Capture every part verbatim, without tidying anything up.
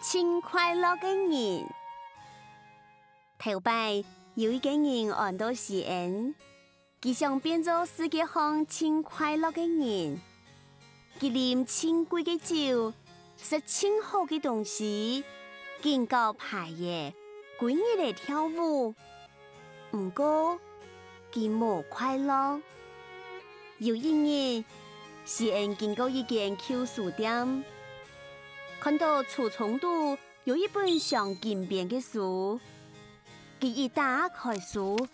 盡快樂个人。頭擺有一個人安到西恩，佢想變做世界上盡快樂个人。佢啉盡貴个酒，食盡好个東西，緊搞牌仔，歸日仔跳舞。毋過，佢無快樂。有一日，西恩經過一間舊書店，看到櫥窗肚有一本鑲金邊个書，佢一打開書，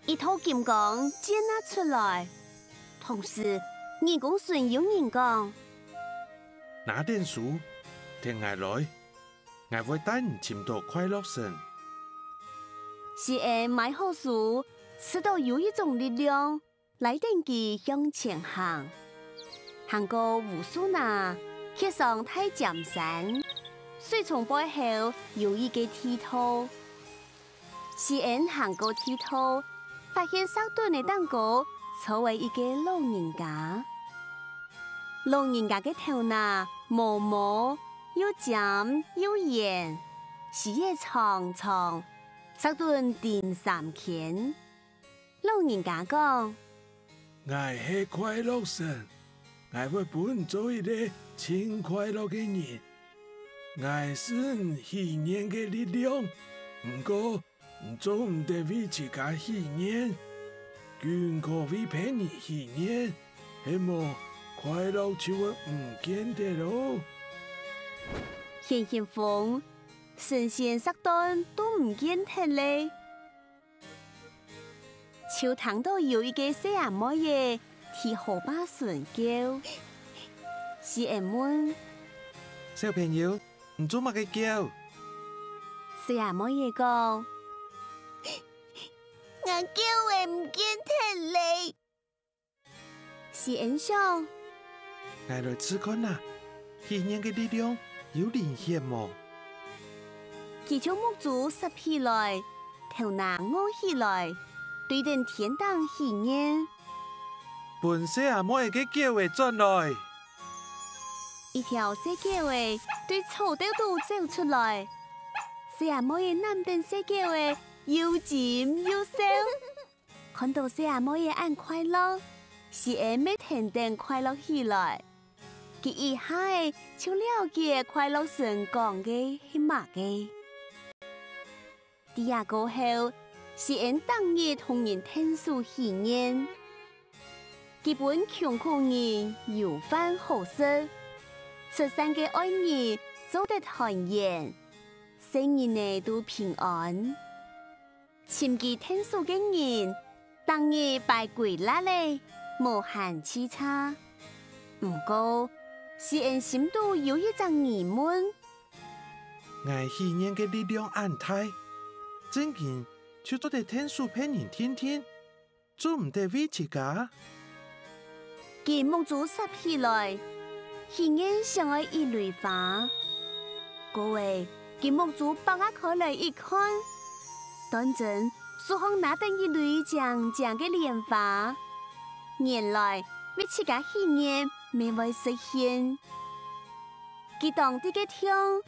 一道金光箭啊出來，同時耳公脣有人講：「拿等書，跈𠊎來，𠊎會帶你尋到快樂神。」西恩買好書，試著有一種力量， 拉等佢向前行。行過烏樹林，蹶上大尖山，水沖背後有一個地道。西恩行過地道，發現石墩仔頂高坐著一個老人家。老人家个頭那毛毛，又尖又圓，鬚仔長長，石墩頂三圈。 老人家講：「𠊎係快樂神，𠊎會分你做一個盡快樂个人。𠊎賜你許願个力量，毋過你做毋得為自家許願，僅可為別人許願，係無快樂就會毋見忒囉。」眩眩風，神仙石墩都毋見忒咧。 就聽著有一個細阿妹仔在河壩脣噭。西恩問：「小朋友，你做麼个噭？」細阿妹仔講：「𠊎噭仔毋見忒咧。」 西恩想：「𠊎來試看啊，許願个力量有靈顯無？」佢就目珠眨起來，頭那臥起來，對等天頂許願：「分細阿妹仔个狗仔轉來！」一條細狗仔對草竇肚走出來，細阿妹仔攬等細狗仔，又唚又笑。 看著細阿妹仔恁快樂，西恩乜跈等快樂起來。佢一下仔就了解快樂神講个係麼个。在這過後，西恩逐日同人𢯭手許願。佢分窮苦人有飯好食，失散个愛人做得團圓，細人仔都平安。 尋佢𢯭手个人，逐日排歸列仔，無閒洎杈。毋過，西恩心肚有一隻疑問：「𠊎許願个力量恁大，正經就做得𢯭手別人定定，做毋得為自家？」 佢目珠眨起來，許願想愛一蕊花。過仔，佢目珠擘啊開來一看，斷真樹項拿等一蕊靚靚个蓮花。原來，為自家許願乜會實現。佢當在該暢，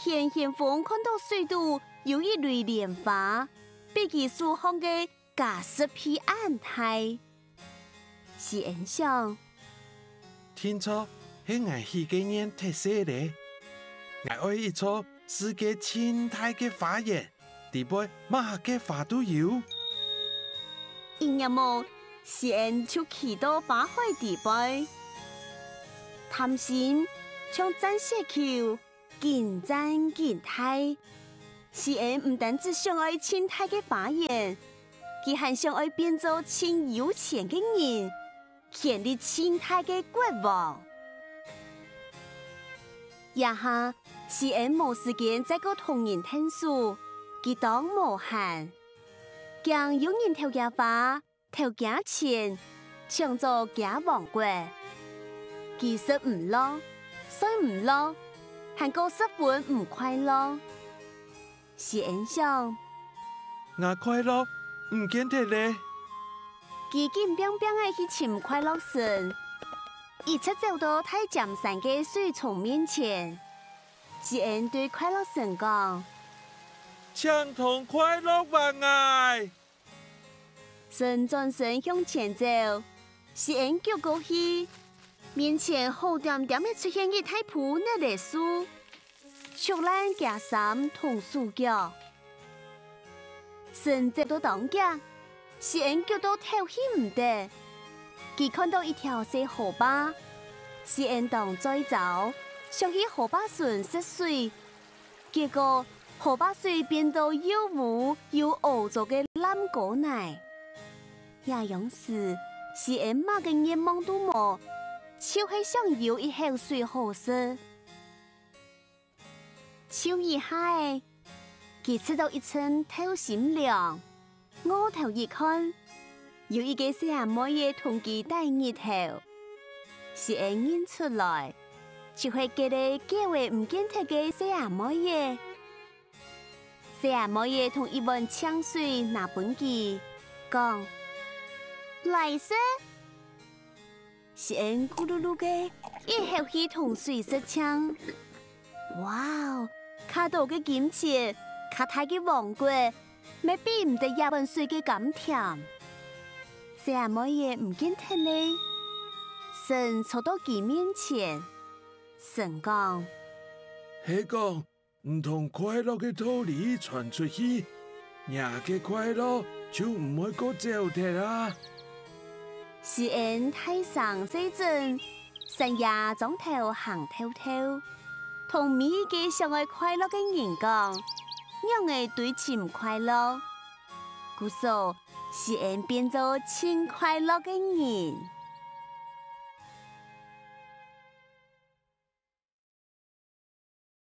眩眩風看著水肚有一蕊蓮花，比佢手項个 加十倍恁大。西恩想：「定著係𠊎許个願忒細咧，𠊎愛一座世界盡大个花園，裡背麼个花都有。」一𥍉目，西恩就企到花海裡背。貪心像鑽雪球， 緊鑽緊大。西恩毋單只想愛盡大个花園，佢還想愛變做盡有錢个人，權力盡大个國王。這下，西恩無時間再過同人𢯭手，佢當無閒。驚有人偷厥花， 偷厥錢，搶走厥王國。佢食毋落，睡毋落，還過十分毋快樂。西恩想：「吾快樂毋見忒咧。」佢緊拚拚仔去尋快樂神，一直走到大尖山个水沖面前。西恩對快樂神講：「請同快樂還𠊎！」神轉身向前走，西恩趒過去，面前好恬恬仔出現一大朆竻仔樹， 逐爛厥衫同手腳。神走到當遽，西恩急到敨氣毋得。佢看到一條細河壩，西恩當嘴燥，想去河壩脣食水，結果河壩水變到又烏又屙糟个爛膏泥。這央時，西恩麼个願望都無，就係想有一口水好食。 就一下仔，佢試著一陣透心涼，臥頭一看，有一個細阿妹仔同佢抵日頭。西恩認出來，就係該個久仔毋見忒个細阿妹仔。細阿妹仔同一碗淨水拿分佢，講：「來食！」 西恩咕嚕嚕个，一口氣同水食淨。哇哦，較多个金錢，較大个王國，乜比毋得這碗水个甘甜。細阿妹仔毋見忒咧，神坐到佢面前，神講：「係講 你同快樂个道理傳出去，若个快樂就毋會過走忒啊！」西恩大聲細陣，山野庄頭行透透，同每一個想愛快樂个人講，仰仔追尋快樂。故所，西恩變做盡快樂个人。